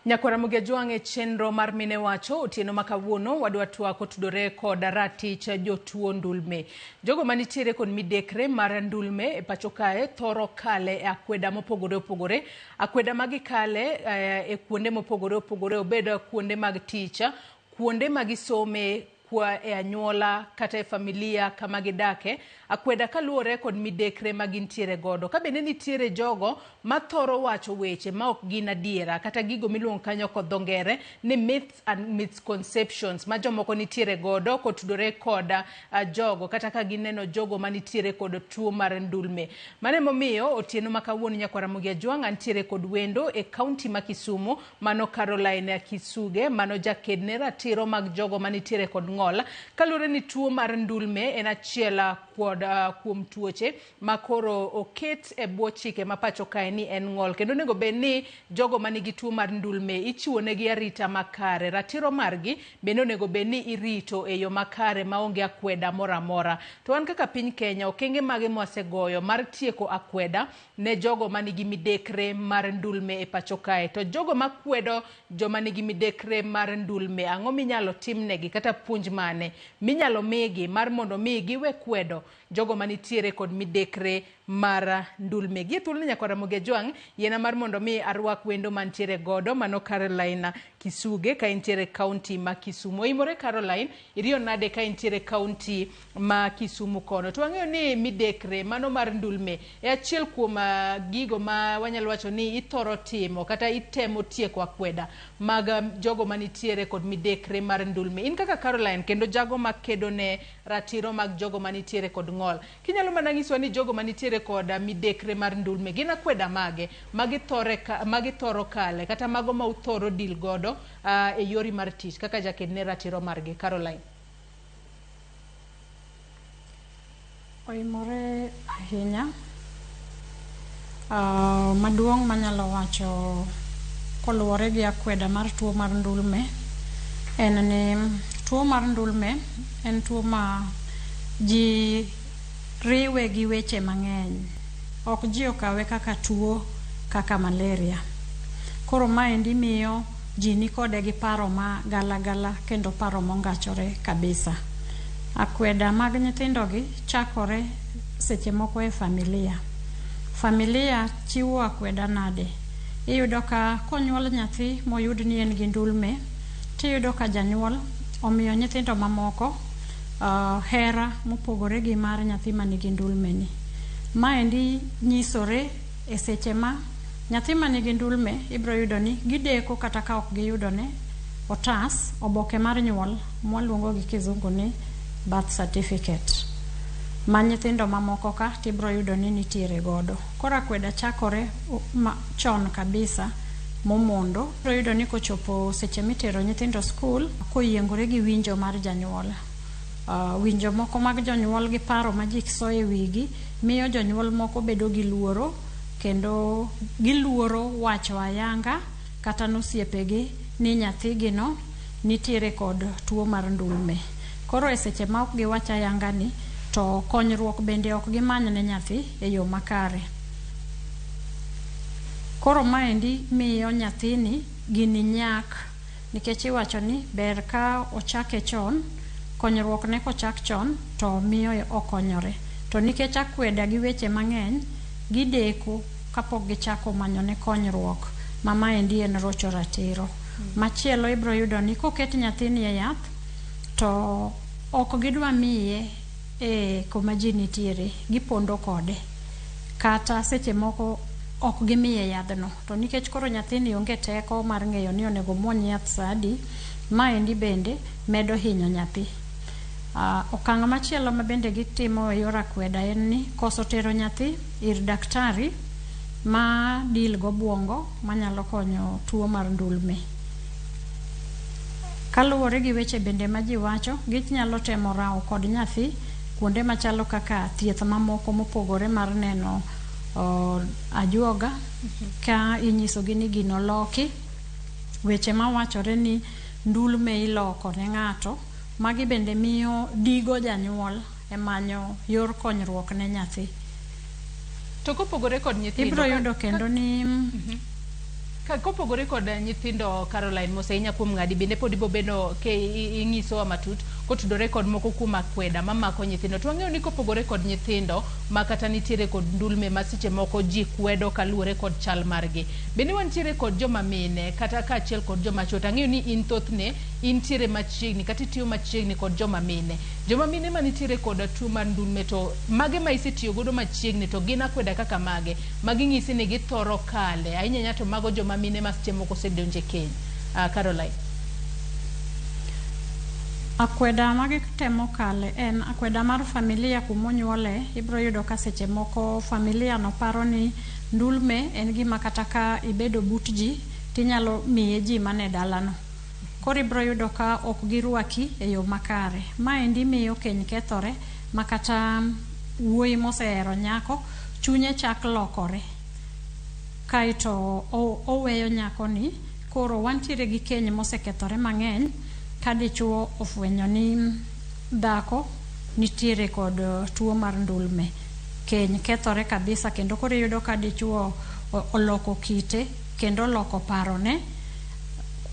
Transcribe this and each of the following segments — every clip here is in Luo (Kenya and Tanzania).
Nyakwar Ramogi Ajwang' e chenro mar Mine Wacho otieno ma kawuono wadwa twak otudore kod ratich jotuo ndulme. Jogo manitiere kod midekre mar ndulme e pacho kae thoro kale e akweda mopogore opogore. Akweda ma gikale eh, e kuonde mopogore opogore obed kuonde mag tich, kuonde ma gisome, kwa e anyuola kata e familia kama gidake, akweda kaluwore kod midekre ma gintiere godo. Ka bende nitiere jogo mathoro wacho weche ma ok gin adiera kata gigo miluongo kanyo kod dho ngere ni myths and misconceptions ma jomoko nitiere godo kotudore kod jogo kata ka gineno jogo manitiere kod tuo mar ndulme. Mano emomiyo otieno ma kawuono Nyakwar Ramogi Ajwang' antiere kod wendo e kaunti ma Kisumu Mano Caroline Kisuge, mano jaked ne ratiro mag jogo manitiere kod ng'ol, kaluwore ni tuo mar ndulme en achiel kod kuom tuoche ma koro oket e bwo chike ma pacho kae ni en ng'ol kendo onego bed ni jogo manigi tuo mar ndulme ichiwo negi arita makare. Ratiro margi bende onego bed ni irito e yo makare maonge akweda moro amora. To wan kaka piny Kenya, okenge mage mwasegoyo mar tieko akweda ne jogo manigi midekre mar ndulme e pacho kae. To jogo makwedo joma nigi midekre mar ndulme, ang'o minyalo timnegi kata puonj mane minyalo migi mar mondo mi giwe kwedo jogo manitiere kod midekre mar ndulme. Gie thuoloni Nyakwar Ramogi Ajwang', yiena mar mondo mi arwak wendo mantiere godo, mano Caroline Kisuge ka entiere kaunti ma Kisumu. Oimore Caroline, iriyo nade ka entiere kaunti ma Kisumu kono. To wang'eyo ni midekre mano mar ndulme e achiel kuom ah, gigo ma wanyalo wacho ni ithoro timo kata itemo tieko akweda mag ah, jogo manitiere kod midekre mar ndulme. In kaka Caroline kendo jago makedo ne ratiro mag jogo manitiere kod ng'ol, kinyalo mana nyiswa ni jogo manitiere kod ah, midekre mar ndulme gin akweda mage ma githoro kale kata mago ma uthoro deal godo e yori mar tich kaka jaked ne ratiro margi Caroline? Oimore ahinya. Uh, maduong' manyalo wacho koluwore gi akweda mar tuo mar ndulme en ni tuo mar ndulme en tuo ma ji riwe gi weche mang'eny. Ok ji okawe kaka tuo kaka malaria. Koro maendi miyo Ji nikode gi paro ma galagala kendo paro mongachore kabisa. Akweda mag nyithindogi chakore seche moko e familia. Familia chiwo akweda nade? Iyudo ka konyuol nyathi moyud ni en gi ndulme, tiyudo ka janyuol omiyo nyithindo mamoko hera mopogore gi mar nyathi manigi ndulme ni. Maendi nyisore e seche ma Nyathi ma nigi ndulme ibiro yudo ni gideko kata ka ok giyudone otas, oboke mar nyuol, mwaluongo gi kizungu ni birth certificate, ma nyithindo mamoko ka to ibiro yudo ni nitiere godo. Koro akweda chakore chon kabisa momondo. Ibiro yudo ni kochopo seche mitero nyithindo skul, koyiengore gi winjo mar janyuol. Winjo moko mag jonyuol gi paro ma ji soyo e wigi miyo jonyuol moko bedo gi luoro kendo giluoro wacho ayanga kata nosiepegi ni nyathigino nitiere kod tuo mar ndulme. Koro e seche ma ok giwach ayanga ni to konyruok bende ok gimany ne nyathi e yo makare. Koro maendi miyo nyathini gini nyak Nikech iwacho ni ber ka ochake chon, konyruok ne kochak chon to miyo okonyore. To nikech akweda gi weche mang'eny, gideko kapok gichako manyone konyruok ma maendi en rocho ratiro. Machielo ibiro yudo ni koket nyathini e yath to ok gidwa miye e kuma ji nitiere, gipondo kode. Kata seche moko ok gimiye yadhno. To nikech koro nyathini onge teko mar ng'eyo ni onego omuony yath saa adi, maendi bende medo hinyo nyathi. Okang' machielo ma bende gitimo e yor akweda en ni koso tero nyathi ir daktari ma deal gobuongo manyalo konyo tuo mar ndulme. Kaluwore gi weche bende ma ji wacho, ginyalo temo rawo kod nyathi kuonde machalo kaka thieth mamoko mopogore mar neno ajuoga ka inyisogi ni gino loki, weche mawachore ni ndulme iloko ne ng'ato, magi bende miyo digo janyuol e manyo yor konyruok ne nyathi. To kopogore kod nyithindo Ibiro yudo kendo ni Ka kopogore kod nyithindo Caroline mos ahinya kuom ng'adi bende pod ibobedo ke ing'isowa matut kotudore kod moko kuom akweda mamako nyithindo. To wang'eyo ni kopogore kod nyithindo ma kata nitiere kod ndulme ma seche moko ji kwedo kaluwore kod chal margi. Bende wantiere kod joma mine kata kaachiel kod joma chuo. To ang'eyo ni in thothne intiere machiegni kata itiyo machiegni kod joma mine. Joma mine manitiere kod tuo mar ndulme to mage ma isetiyo godo machiegni to gin akweda kaka mage maging'isi ni githoro kale ahinya ahinya to mago joma mine ma seche moko osedonjo e keny. Caroline. Akweda ma gitemo kale en akweda mar familia kumonyuole. Ibiro yudo ka seche moko familia no paro ni ndulme en gima kata ka ibedo but ji tinyalo miye ji mane dalano. Koro ibiro yudo ka ok girwaki e yo makare. Maendi miyo keny kethore ma kata wuoyi mosehero nyako chunye chak lokore. Kaeto oweyo nyakoni. Koro wantiere gi keny mosekethore mang'eny ka dichuo ofwenyo ni dhako nitiere kod tuo mar ndulme. Keny kethore kabisa kendo koro iyudo ka dichuo oloko kite kendo oloko parone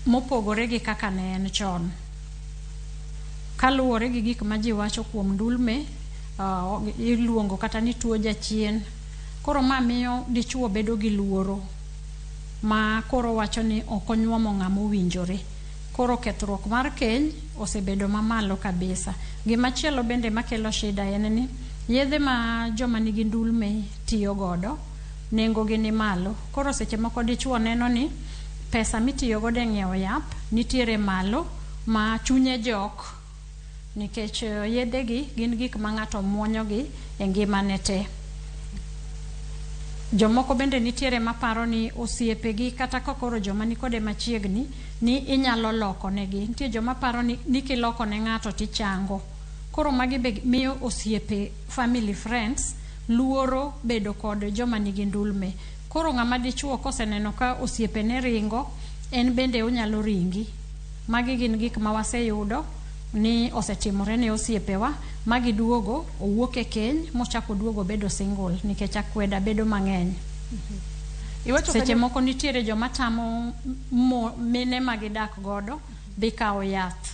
mopogore gi kaka ne en chon. Kaluwore gi gik ma ji wacho kuom ndulme, iluongo kata ni tuo jachien. Koro ma miyo dichuo bedo gi luoro ma koro wacho ni ok onyuomo ng'ama owinjore. Koro kethruok mar keny osebedo mamalo kabisa. Gimachielo bende makelo shida en ni yedhe ma joma nigi ndulme tiyo godo nengo gi ni malo. Koro seche moko dichuo neno ni pesa mitiyo godo e ng'iewo yath nitiere malo ma chunye jok nikech yedhe gi gin gik ma ng'ato muonyo gi e ngimane te. Jomoko bende nitiere maparo ni osiepegi kata ka koro joma nikode machiegni ni inyalo loko negi. Nitie joma paro ni kiloko ne ng'ato tichango. Koro magi be miyo osiepe, family friends luoro bedo kod joma nigi ndulme. Koro ng'ama dichuo koseneno ka osiepene ringo, en bende onyalo ringi. Magi gin gik ma waseyudo ni osetimore ne osiepewa ma giduogo owuok e keny mochako oduogo bedo single nikech akweda bedo mang'eny. Iwacho Seche kanyo moko nitiere joma tamo mine ma gidak godo dhi kawo yath.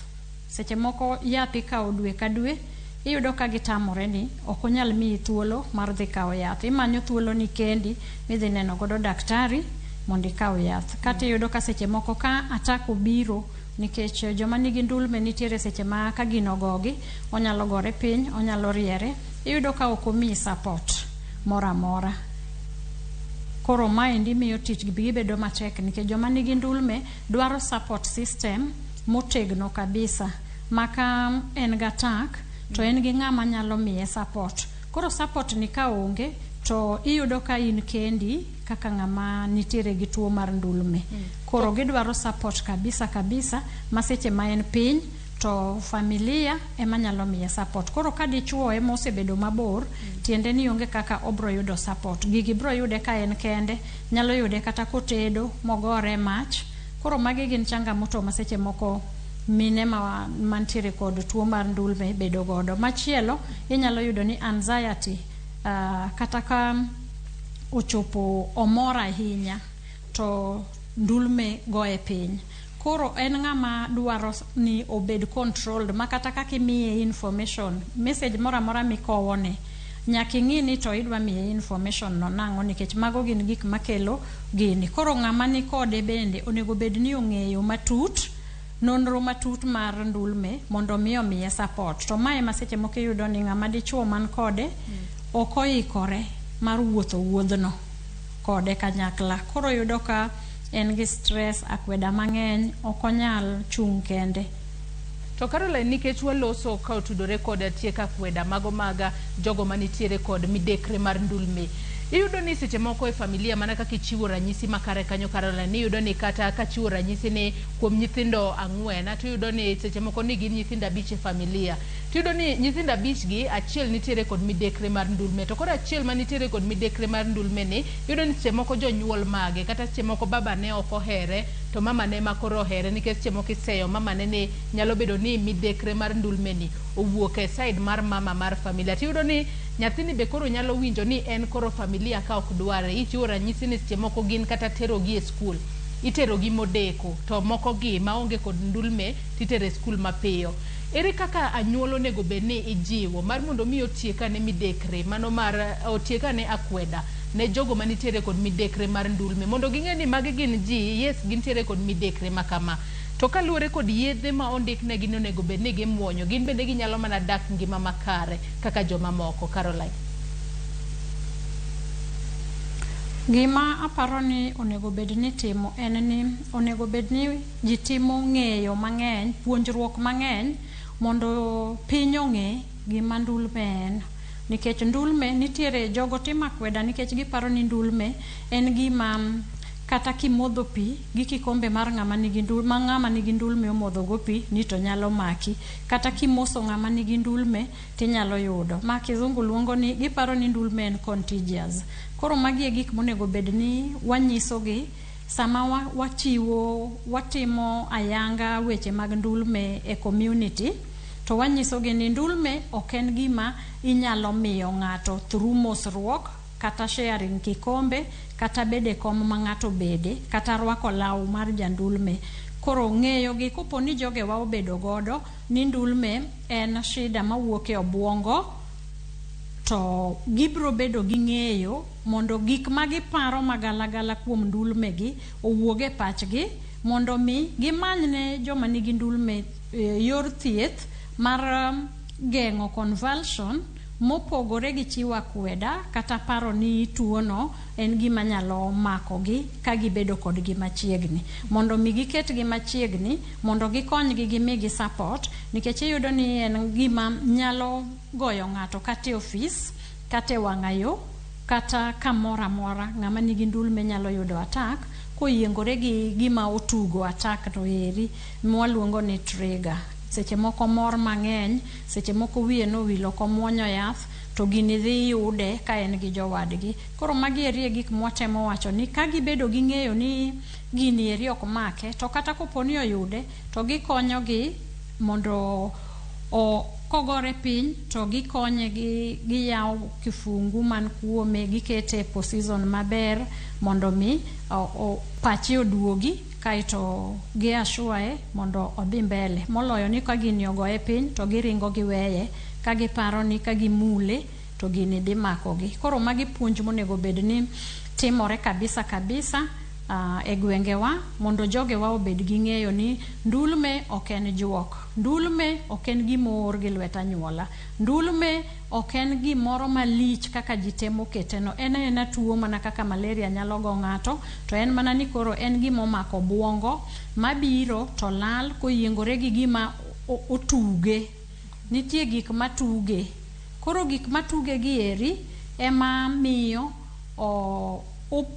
Seche moko yath ikawo dwe ka dwe, iyudo ka gitamore ni ok onyal miyi thuolo mar dhi kawo yath. Imanyo thuolo ni kendi midhi neno godo daktari mondo ikaw yath. Kata iyudo ka seche moko ka attack obiro nikech joma nigi ndulme nitiere seche ma ka gino ogogi, onyalo gore piny, onyalo riere, iyudo ka ok omiyi support moro amora. Koro maendi miyo tich gi bedo matek nikech joma nigi ndulme dwaro support system motegno kabisa ma ka en gi attack to en gi ng'ama nyalo miye support. Koro support ni ka onge to iyudo ka in kendi kaka ng'ama nitiere gi tuo mar ndulme. Koro gidwaro support kabisa kabisa ma seche ma en piny to familia ema nyalo miye support. Koro ka dichuo ema osebedo mabor, tiende ni onge kaka obro yudo support. Gigi bro yude ka en kende, nyalo yude kata kotedo mogore e mach. Koro magi gin changamoto ma seche moko mine ma mantiere kod tuo mar ndulme bedo godo. Machielo inyalo yudo ni anxiety, kata ka ochopo omor ahinya to ndulme goye piny. Koro en ng'ama dwaro ni obed controlled ma kata kaka imiye information, message moro amora mikowone, nyaka ing'i ni to idwa miye information no nang'o nikech mago gin gik makelo gini. Koro ng'ama nikode bende onego bed ni ong'eyo matut, nonro matut mar ndulme mondo mi omiye support. To mae ma seche moko iyudo ni ng'ama dichuo man kode ok oikore mar wuotho wuodhno kode kanyakla. Koro yudo ka en gi stress, akweda mang'eny, ok onyal chung' kende. To Caroline, nikech waloso ka otudore kod tieko akweda mago mag jogo manitiere kod midekre mar ndulme, iyudo ni seche moko e familia mana kaka ichiwo ranyisi makare kanyo Caroline, iyudo ni kata kachiwo ranyisi ni kuom nyithindo 4 to iyudo ni seche moko ni gin nyithindo 5 e familia. To iyudo ni nyithindo 5 gi achiel nitiere kod midekre mar ndulme, to koro achiel manitiere kod midekre mar ndulme ni iyudo ni seche moko jonyuol mage kata seche moko baba ne ok ohere to mama ne ma koro ohere, nikech seche moko iseyo mama ne ni nyalo bedo ni midekre mar ndulme ni owuok e side mar mama mar familia. To iyudo ni nyathini be koro nyalo winjo ni en koro familia ka ok dware. Ichiwo ranyisi ni seche moko gin kata tero gi e skul. Itero gi modeko to moko gi maonge kod ndulme titero e skul mapiyo. Ere kaka anyuola onego bed ni ijiwo mar mondo mi otiek ane midekre mano mar otiek ane akweda ne jogo manitiere kod midekre mar ndulme mondo ging'e ni magi gin ji, yes, gintiere kod midekre ma kama, to kaluwore kod yedhe ma ondik negi ni onego bed ni gimuonyo, gin bende ginyalo mana dak ngima makare kaka joma moko? Caroline. Gima aparo ni onego bed ni timo en ni onego bed ni ji timo ng'eyo mang'eny, puonjruok mang'eny mondo piny ong'e gima ndulme en. Nikech ndulme nitiere jogo timo akweda nikech giparo ni ndulme en gima kata kimodho pi gi kikombe mar ng'ama nigi ndulme, ma ng'ama nigi ndulme omodho go pi ni to nyalo maki. Kata kimoso ng'ama nigi ndulme tinyalo yudo. Ma kizungu luongo ni giparo ni ndulme en contagious. Koro magi e gik monego bed ni wanyisogi sama wachiwo watimo ayanga weche mag ndulme e community, to wanyisogi ni ndulme ok en gima inyalo miyo ng'ato through mosruok, kata sharing kikombe, kata bede kom ma ng'ato bede, kata rwako law mar jandulme. Koro ng'eyo gi kopo ni jogewa obedo godo ni ndulme en shida mawuok e obuongo, to gibiro bedo gi ng'eyo mondo gik ma giparo magalagala kuom ndulme gi owuog e pachgi, mondo mi gimany ne joma nigi ndulme yor thieth mar geng'o convulsion, mopogore gi chiwo akweda kata paro ni tuono en gima nyalo makogi ka gibedo kodgi machiegni, mondo mi giketgi machiegni mondo gikonygi, gimigi support, nikech iyudo ni en gima nyalo goyo ng'ato kata e ofis, kata e wang'ayo, kata kamoro amora. Ng'ama nigi ndulme nyalo yudo attack koyiengore gi gima otugo attack no eri mwaluongo ni trigger. Seche moko mor mang'eny, seche moko wiye nowil ok omuonyo yath, to gini dhi yude ka en gi jowadgi. Koro magi eri e gik mwatemo wacho ni ka gibedo gi ng'eyo ni gini eri ok make, to kata kopo ni oyude to gikonyogi mondo kogore piny to gikonye gi giyawo kifungu man kuome, gikete e position maber mondo mi pache oduogi, kaeto gi assure mondo odhi mbele, moloyo ni ka gini ogoye piny to giringo giweye ka giparo ni ka gimule to gini dhi makogi. Koro magi puonj monego bed ni timore kabisa kabisa e gwengewa mondo jogewa obed gi ng'eyo ni ndulme ok en juok, ndulme ok en gima oor gi lwet anyuola, ndulme ok en gimoro malich kaka ji temo kete no. En aena tuo mana kaka malaria nyalo go ng'ato, to en mana ni koro en gima omako obuongo mabiro to lal koyiengore gi gima otuge. Nitie gik matuge. Koro gik matuge gi eri ema miyo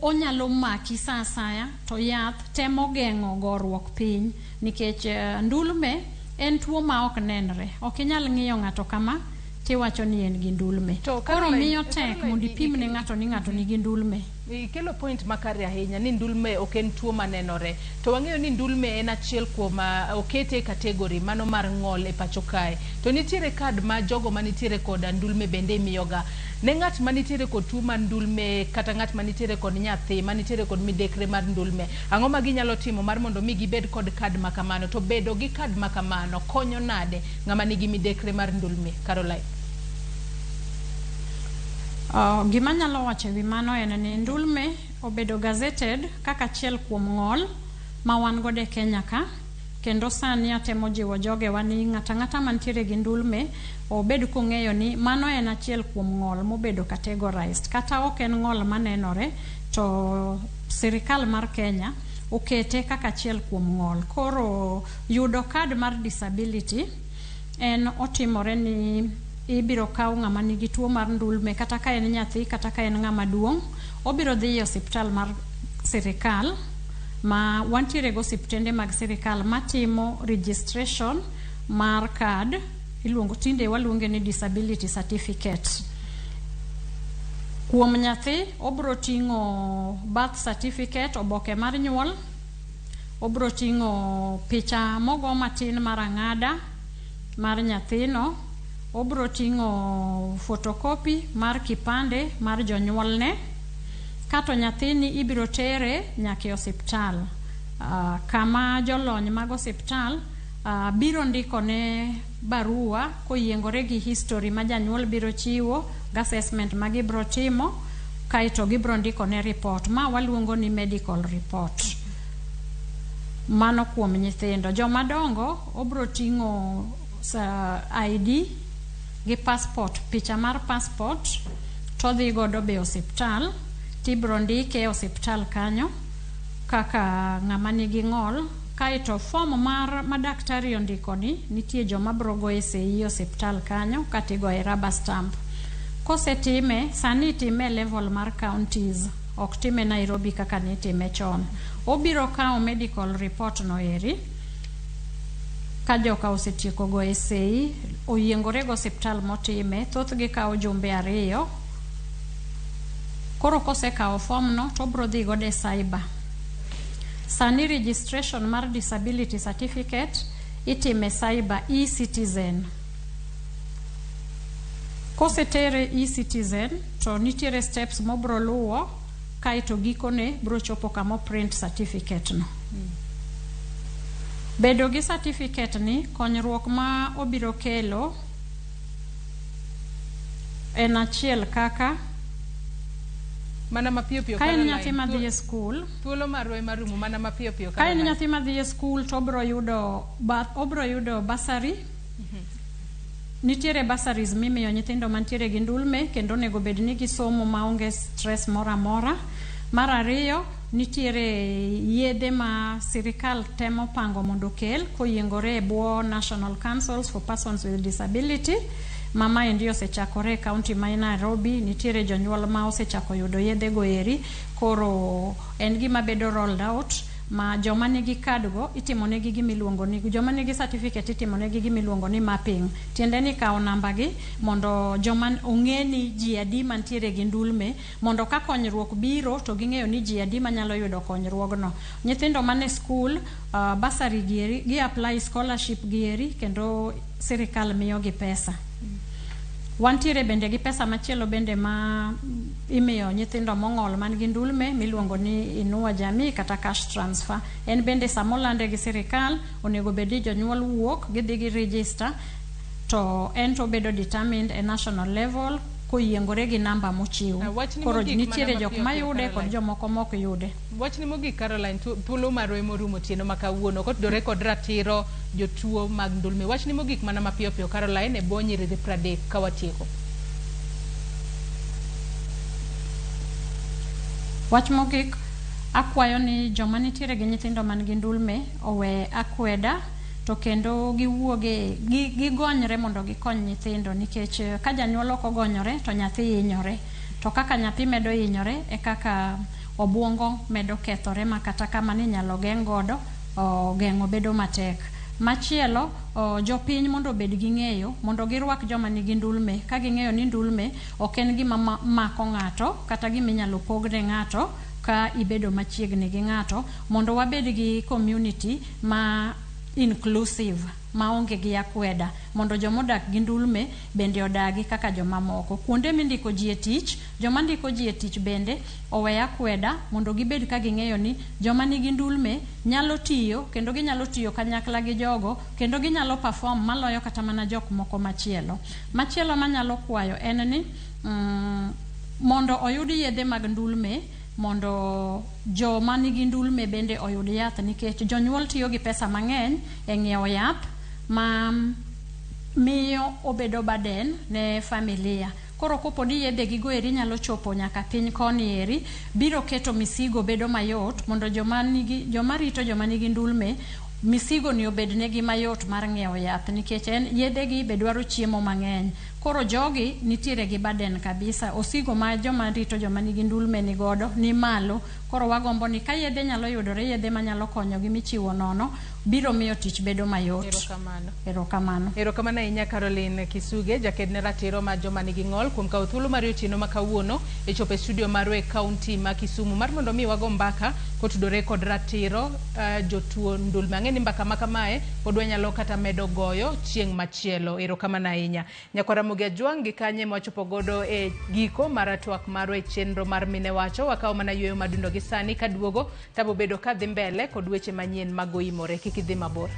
onyalo maki sa asaya, to yath temo geng'o goruok piny, nikech ndulme en tuo ma ok nenre. Ok inyal ng'iyo ng'ato kama tiwacho ni en gi ndulme. To Koro Caroline, miyo tek Caroline, mondo ipim ne ng'ato ni ng'ato nigi ndulme. Ikelo point makare ahinya ni ndulme ok en tuo manenore, to wang'eyo ni ndulme en achiel kuom okete e category mano mar ng'ol e pacho kae, to nitiere kad ma jogo manitiere kod ndulme bende imiyoga ne ng'at manitiere kod tuo mar ndulme, kata ng'at manitiere kod nyathi manitiere kod midekre mar ndulme. Ang'o ma ginyalo timo mar mondo mi gibed kod kad ma kamano? To bedo gi kad ma kamano konyo nade ng'ama nigi midekre mar ndulme, Caroline? Gima anyalo wacho ewi mano en ni ndulme obedo gazetted kaka achiel kuom ng'ol ma wan godo e Kenya ka, kendo sani atemo jiwo jogewa ni ng'ato ang'ata mantiere gi ndulme obed kong'eyo ni mano en achiel kuom ng'ol mobedo categorized. Kata ok en ng'ol manenore, to sirikal mar Kenya okete kaka achiel kuom ng'ol. Koro yudo kad mar disability en otimore ni ibiro kaw ng'ama nigi tuo mar ndulme, kata ka en nyathi kata ka en ng'ama duong', obiro dhi e osiptal mar sirikal ma wantiere go, osiptende mag sirikal matimo registration mar card, iluongo tinde waluonge ni disability certificate. Kuom nyathi obiro ting'o birth certificate, oboke mar nyuol, obiro ting'o picha mogo matin mar ang'ada mar nyathino, obiro ting'o photocopy mar kipande mar jonyuolne, kato nyathini ibiro tere nyaka e osiptal. Kama jolony mag osiptal biro ndiko ne barua koyiengore gi history ma janyuol biro chiwo gi assessment ma gibiro timo, kaeto gibiro ndiko ne report ma waluongo ni medical report. Mano kuom nyithindo. Joma dongo obiro ting'o ID gi passport, picha mar passport, todhi godo be osiptal, tibiro ndike e osiptal kanyo kaka ng'ama nigi ng'ol. Kaeto form mar ma daktari ondiko ni nitie joma biro goye sei e osiptal kanyo kata igoye rubber stamp. Kosetime, sani itime e level mar counties, ok time Nairobi kaka nitime chon. Obiro kawo medical report no eri ka joka osetieko goye sei, oyiengore go osiptal motime, thothgi kawo jumbe 2. Koro kosekawo form no to obiro dhi godo e cyber. Sani registration mar disability certificate itime cyber, e-citizen. Kosetere e-citizen to nitiere steps mobiro luwo, kaeto gikone biro chopo kama print certificate no. Bedo gi certificate ni, konyruok ma obiro kelo en achiel kaka Mana mapiyo piyo, ka en Caroline. nyathi madhi e skul, Thuolo marwa ema rumo, mana mapiyo piyo. ka en Caroline. nyathi madhi e skul to obiro yudo bursary. Nitiere bursaries mimiyo nyithindo mantiere gi ndulme, kendo onego bed ni gisomo maonge stress moro amora. Mar ariyo, nitiere yedhe ma sirikal temo pango mondo okel koyiengore e bwo National Councils for Persons with Disability, ma maendi osechakore e county ma Nairobi. Nitiere jonyuol ma osechako yudo yedhe go eri. Koro en gima bedo rolled out ma joma nigi card go itimo negi gima iluongo ni, joma nigi certificate itimo negi gima iluongo ni mapping, tiende ni kawo namba gi mondo joma ong'e ni ji adi mantiere gi ndulme, mondo ka konyruok biro to ging'eyo ni ji adi manyalo yudo konyruogno. Nyithindo mane skul, bursary gieri, gi apply scholarship gieri, kendo sirikal miyogi pesa. Wantiere bende gi pesa machielo bende ma imiyo nyithindo mong'ol man gi ndulme miluongo ni Inua Jamii kata cash transfer. En bende samolande gi sirikal, onego bed ni jonyuol wuok gidhi gi register, to en to obedo determined e national level koyiengore gi namba mochiw. Wachni Koro mogik nitiere mana jok mapiyo piyo, mayude kod Caroline. jomoko mok yude. Wachni mogik, Caroline, thuolo marwa ema orumo otieno ma kawuono kotudore kod ratiro jotuo mag ndulme. Wachni mogik mana mapiyo piyo, Caroline, e bwo nyiriri 30 ka watieko. Wach mogik, akwayo ni joma nitiere gi nyithindo man gi ndulme owe akweda, to kendo giwuoge gigonyre mondo gikony nyithindo, nikech ka janyuol ok ogonyore to nyathi hinyore, to kaka nyathi medo hinyore e kaka obuongo medo kethore, ma kata kama ni inyalo geng' godo geng'o bedo matek. Machielo, jopiny mondo obed gi ng'eyo mondo girwak joma nigi ndulme ka ging'eyo ni ndulme ok en gima mako ng'ato kata gima inyalo pogne ng'ato ka ibedo machiegni gi ng'ato, mondo wabed gi community ma inclusive maonge gi akweda, mondo jomodak gi ndulme bende odagi kaka jomamoko. Kuonde mindiko ji e tich, joma ndiko ji e tich bende owe akweda, mondo gibed ka ging'eyo ni joma nigi ndulme nyalo tiyo, kendo ginyalo tiyo kanyakla gi jogo, kendo ginyalo perform maloyo kata mana jok moko machielo. Machielo manyalo kwayo en ni mondo oyud yedhe mag ndulme, mondo joma nigi ndulme bende oyud yath, nikech jonyuol tiyo gi pesa mang'eny e ng'iewo yath ma miyo obedo burden ne familia. Koro kopo ni yedhe gigo eri nyalo chopo nyaka piny koni eri, biro keto misigo bedo mayot mondo joma rito joma nigi ndulme, misigo ni obed negi mayot mar ng'iewo yath, nikech en yedhe gi be dwaro chiemo mang'eny. Koro jogi nitiere gi burden kabisa, osigo ma joma rito joma nigi ndulme ni godo ni malo. Koro wagombo ni ka yedhe nyalo yudore, yedhe manyalo konyogi michiwo nono, biro miyo tich bedo mayot. Erokamano. Erokamano. Erokamano ahinya, Caroline Kisuge, jaked ne ratiro mar joma nigi ng'ol, kuom kawo thuolo mar otieno ma kawuono e chopo e studio marwa e kaunti ma Kisumu mar mondo mi wago mbaka kotudore kod ratiro jotuo ndulme. Ang'e ni mbaka ma kamae pod wanyalo kata medo goyo chieng' machielo. Erokamano ahinya. Nyakwara. Ramogi Ajwang' gi kanye mwachopo godo e giko mar twak marwa e chenro mar Mine Wacho. Wakawo mana yueyo madundo gi sani kaduogo tabo bedo kadhi mbele kod weche manyien mag oimore. Kik idhi mabor.